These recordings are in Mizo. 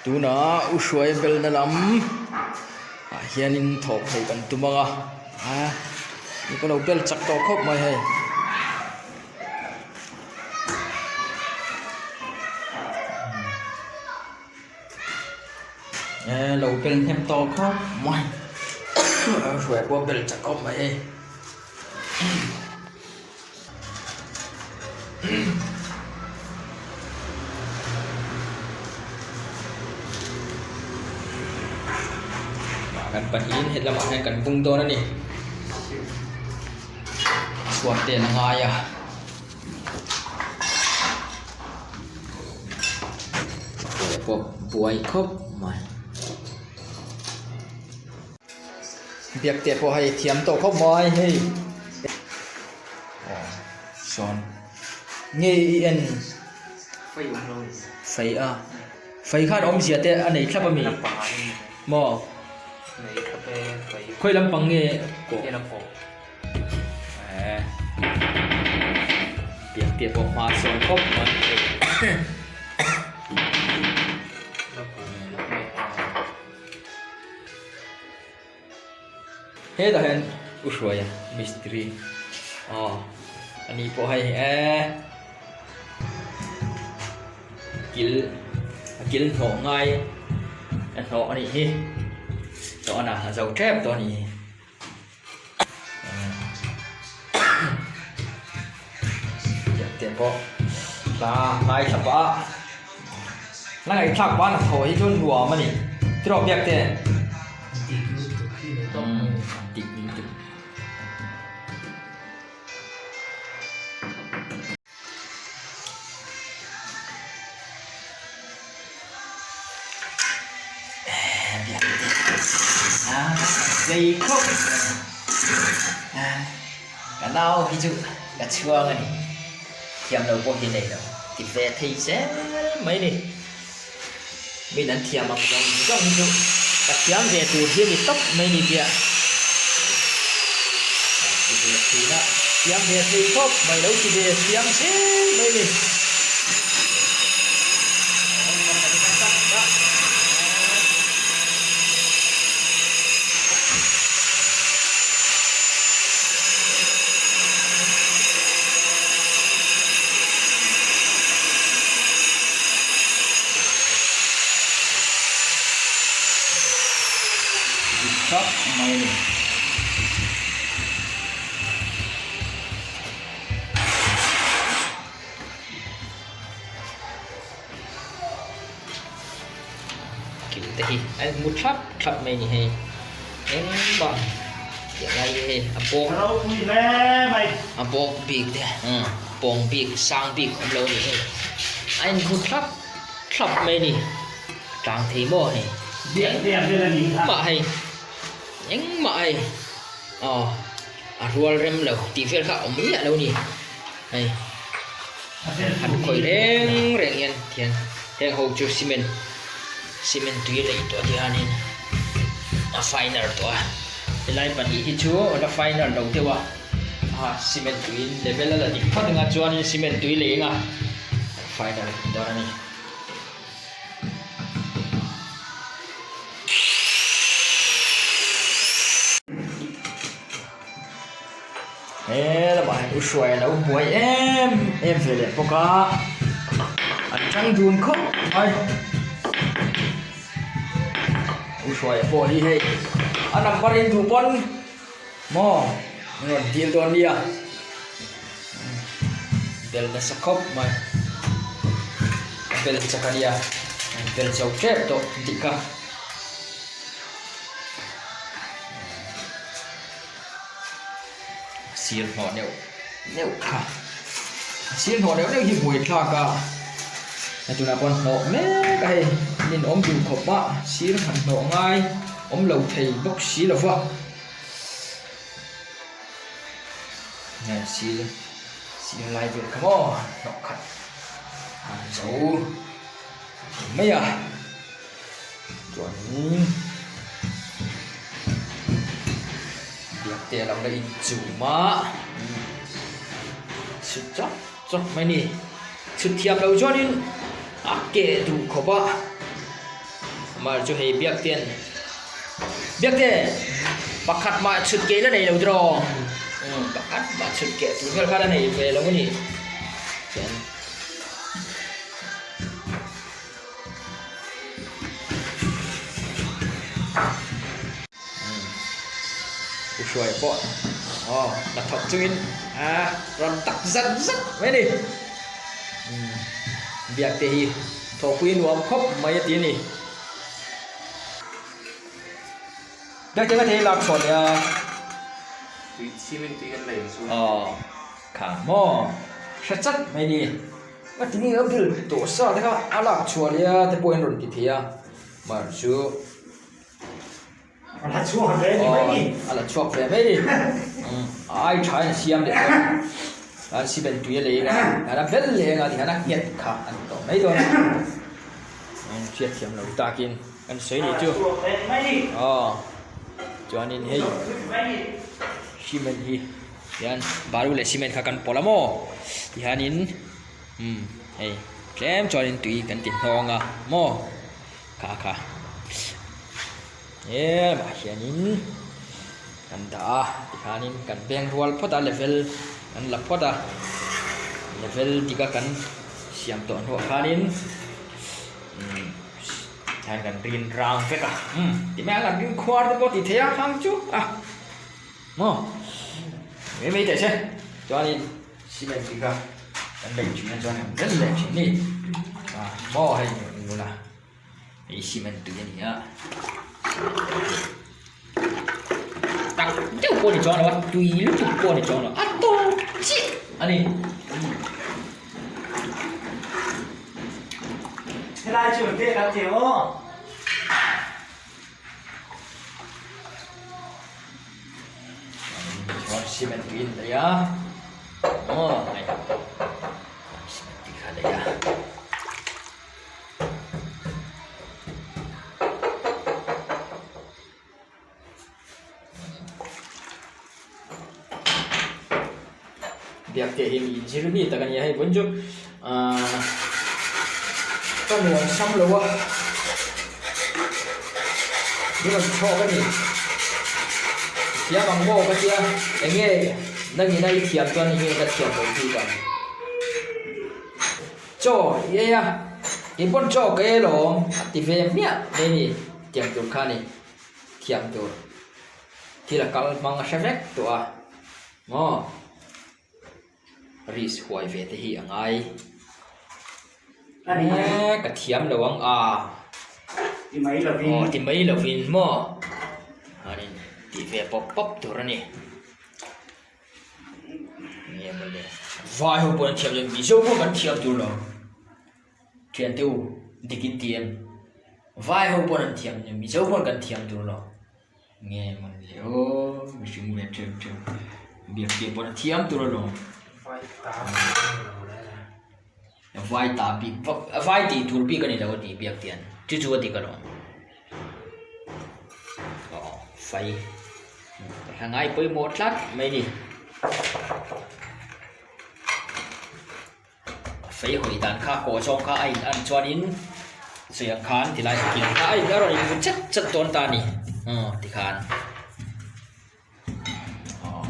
Tunah u hruai belna lam ah hianin thawk theih kan tum ang a a ka lo bel chak tawh khawp mai hei. E lo bel hnem tawh khawp mai u hruai pawh a bel chak khawp mai hei. Kan pahnihin helamah hian kan bung dawn a ni chhuat te an ngai a pawh buai khawp mai. Biak te pawh hei thiam tawh khawp mai hei aw sawn nge i en fei a fei khan awmzia te a nei thlap a mi maw khawi lampang nge eh biak te pawh hma sawn khawp mai. Hetah hian u hruaia mistiri aw ani pawh hei eee kil a kil hnawh ngai a hnawh a nih hi hnawh a zo tep tawh a nih hi. Te pawh hla ngaithla pah a hla ngaihthlak pah a thaw hi chu nuam a ni tiraw biak te dik lutuk. Zei khawp ka nau hi chu ka chhuang a ni thiam lo pawh hi nei lo ti ve thei zel mai ni min an thiam ang zawng zawng hi chu ka thiam ve tur hi a ni tawp mai ni tia ti ve thin a thiam ve thei khawp mai lo ti ve thiam zel mai ni. Dik tak mai a ni. Kil te hi a inhmu thlap thlap mai a ni hei engmah tih lai hi hei a bawk a bawk bik te pawng bik sang bik awm lo a ni hei a inhmu thlap thlap mai a ni tlang thei maw hei engmah hei engmah hei aw a rual rem lo tih vel kha a awm miah lo a ni hei. Han khawih reng reng hian tihian heng ho chu cement cement tui a leih tawh tihianin a finer tawh a helai pahnih hi chu a la finer lo deuh a a cement tuiin level a la dik phawt ang a chuanin cement tui lei anga finer dawn a ni. He lamah hian u hruai a lo buai em em ve leh bawk a an tang dun khawp mai u hruai pawh hi hei a number in duh pawn maw an rawn dil dawn nia bel nasa khawp mai a bel chak a nia bel zo tep tawh an tih kha. Sir hnawh neuh neuh kha sir hnawh neuh neuh hi buai thlak a a tunah pawh an hnawh mek a hei min awm duh khawp a sir han hnawh ngai awm lo thei bawk si lo va nge sir sir lai vel kha maw hnawh khat han zo mai a. Chuanin biak te a lo la inchum a chhut chawk chawk mai a ni chhut thiam loh chuanin a keh duh khawp a. Amah chu hei biak te an biak te pakhat mah chhut keh la nei lo tiraw pakhat mah chhut keh tur vel kha la nei ve lo a ni chuan U Hruaia pawh aw hnathawk chungin a rawn tak zat zat mai a ni. Biak te hi thawhpui nuam khawp mai a ti a ni. Biak te ka thei lak chhuah leh a. Tui cement tui kan lei ang chu. Aw kha maw hre chat mai a ni. Ka ti nge a bill tawh sa te kha a lak chhuah leh a te pawh in rawn ti thei a mar chu. A la chhuak ve ni mai ni. A la chhuak ve mai ni. Ai tha in siam leh dawn. An cement tui a lei anga, an a bel leh anga tikhan a nghet kha a ni tawh mai dawn a. An hriat thiam lo takin an sawi ni chu. Aw chuanin hei cement hi hian balu leh cement kha kan pawlh a maw tihianin umm hei tlem chuanin tui kan ti hnawng a maw. Kha kha hemah hianin kan dah a tikhanin kan beng rual phawt a level kan la phawt a level dik a kan siam tawh hnuah khanin umm tikhan kan rin rang vek a umm ti mai ang kan rin khuar te pawh tih theih a khang chu a maw mai mai teh se chuanin. Cement tih kha kan lei thin a chuan an vel leh thin ni a maw hei ngun a hei cement tui a ni a tak deuh pawh a ni chuang lo a tui lutuk pawh a ni chuang lo a tawp chiah a ni. Helai chu an teh kan ti aw. Chuan cement tui in lei a aw hei cement tui kha a lei a. Biak te hi mi inzir mi tak a ni a hei vawiin chu ahh ka nuam sam lo a min rawn chhawk a ni thiam ang maw ka tia eng nge nangin a i thiam chuan eng nge ka thiam lo bik ang chaw i ei a keipawn chaw ka ei alawm a ti ve hmiah mai a ni tiang tur kha a ni thiam tur thil a kal hmang a hre vek tawh a. Maw? Risk huai ve te hi a ngai. Eee ka thiam lo ang a. Ti mai lovin. Aw ti mai lovin maw? Chuanin tih ve pawp pawp tur a ni. Nge mawle. Vai ho pawh an thiam lo, Mizo pawh kan thiam tur lo. Thiante u dik in ti em? Vai ho pawn an thiam Mizo pawn kan thiam tur lo. Nge mawn le aw mihring ve theuh theuh biak te pawn a thiam tur alawm. Vai ta bik a ni lo le. Vai ta bik vak vai tih tur bik a ni lo a ti biak tian chu chu a dik alawm. Aw fai ka ngai pawimawh tlat mai ni. Fei hawi dan kha kawh zawng kha a in an chuanin sawi ang khan tilai kil kha a in a rawn invu chat chat dawn ta a ni aw tikhan aw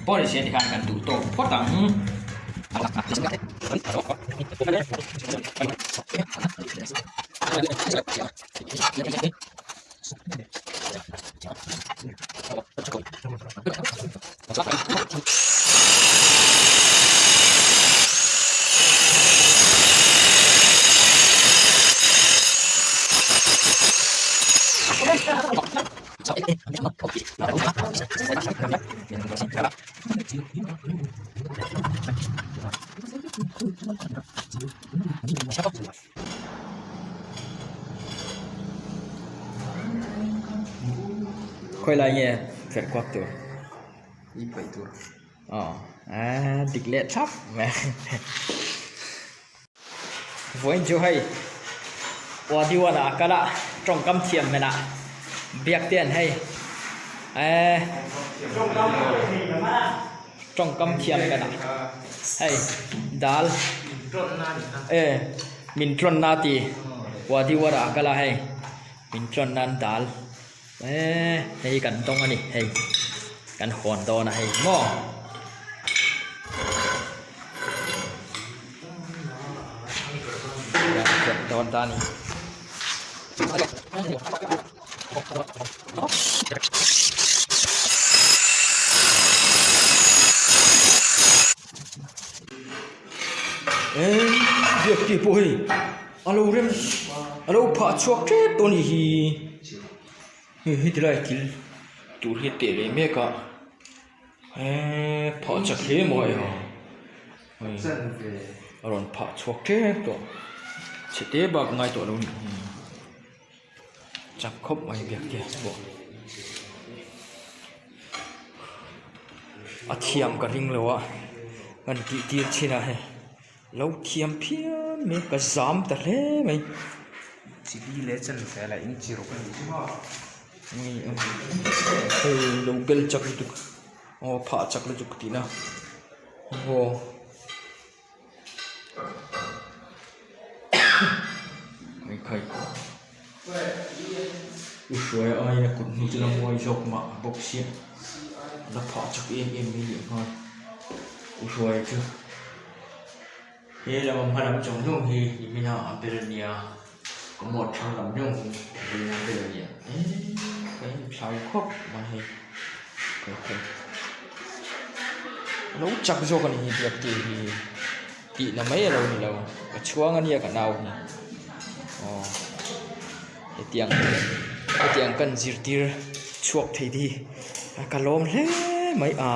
pawh ni se tikhan kan duh tawk phawt ang. Khawi lai nge verh kuak tur I paih tur aw a dik leh thlap mai vawiin chu hei Wadiwana a kal a tawngkam thiam hmenah biak te an hei eee tawngkam thiam hmenah hei dal e min tlawn na ti Wadiwana a kal a hei. Min tlawn nan dal eee hei kan dawng a ni hei kan hawn dawn a hei maw. Kan tlawn dawn ta a ni. Eee biak tih pawh hei a lo rem a lo phah chhuak tep tawh a nih hi hei heti lai kil tur hi a teh leh mek a eee phah chak hle maw hei aw hei a rawn phah chhuak tep tawh chhe te bak ngai tawh lo a nih hi. Chak khawp mai biak te pawh a thiam ka ring lo a kan tih tir thin a hei lo thiam phian mai ka zam ta hle mai. Chili leh chan fel a in chi rawk a nih chu maw. Hei lo bel chak lutuk aw phah chak lutuk tihna aw. U hruaia aiin a kut hnu chu la mawi zawk mah bawk sia a la phah chak em em mai leh nghal u hruaia chu he lam a hma lam zawng zawng hi nimina a bel a nia commode thlang lam zawng hi nimina a bel a nia eee ka inthlai khawp mai hei Lo chak zawk a ni hi biak tih hi tih na mai a lo ni lo ka chhuang a nia ka nau hi aw hetiang hetiang kan zirtir chhuak thei te hi ka lawm hle mai a.